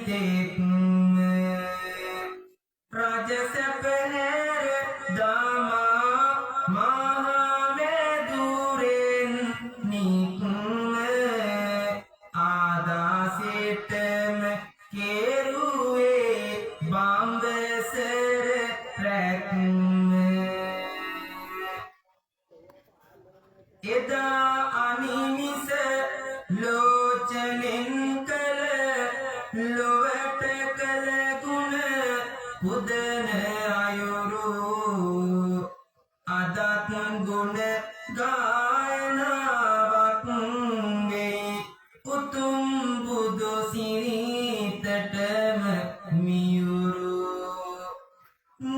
තෙක්ම රජ සැප හැර දමා මහා මැදුරෙන් නික්ම ආදා සිටම කෙරුවේ බඹසර රැක්ම. එදා අනිමිස ලෝචනෙන් කළ ලොවට කළ ගුණ පුදන අයුරු අදත් ගුණ ගායනාවක් වෙයි උතුම් බුදු සිරිතටම මියුරු.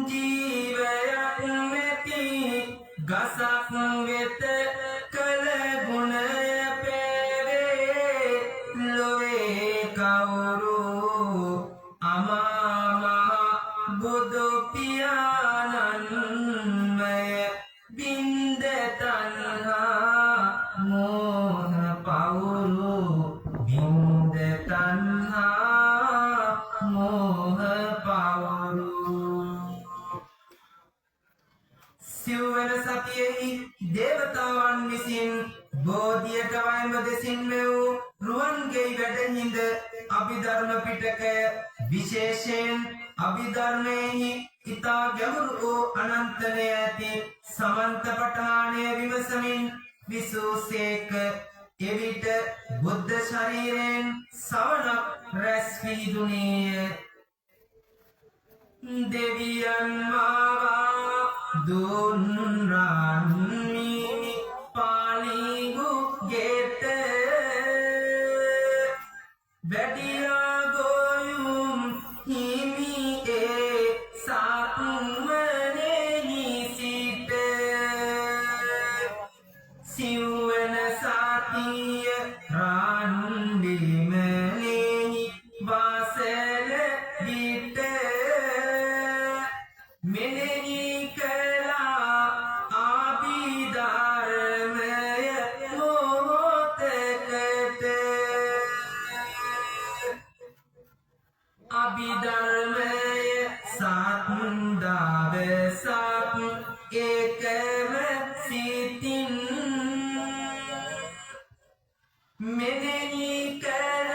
ජීවයක් නැති ගසක් වෙත කළ ගුණය පෑවේ ලොවේ කවුරු අමා මහ බුදු පියාණන්මය බින්ද තණ්හා මෝහ පවුරු, බින්ද තණ්හා මෝහ පවුරු. සිව්වන සතියෙහි දේවතාවන් විසින් බෝධියට වයඹ දෙසින් මෙවූ රුවන්ගෙයි වැඩහිඳ අභිධර්ම පිටකය, විශේෂයෙන් අභිධර්මයෙහි ඉතා ගැඹුරු වූ අනන්තනය ඇති සමන්ත පඨානය විමසමින් විසූසේක. එවිට බුද්ධ ශරීරයෙන් සවනක් රැස් විහිදුනේය. දෙවියන් මාවා දුන් රන් මිනි පාලිගු ගෙට වැඩියා ගොයුම් හිමි ඒ සක්මනෙහි සිට. සිව්වන සතිය රන් දෙමළෙහි වාසල විට මෙනෙහි කළා අභිධර්මය මොහොතකට. අභිධර්මය සත් දවසක් එකම සිතින් මෙනෙහි කළ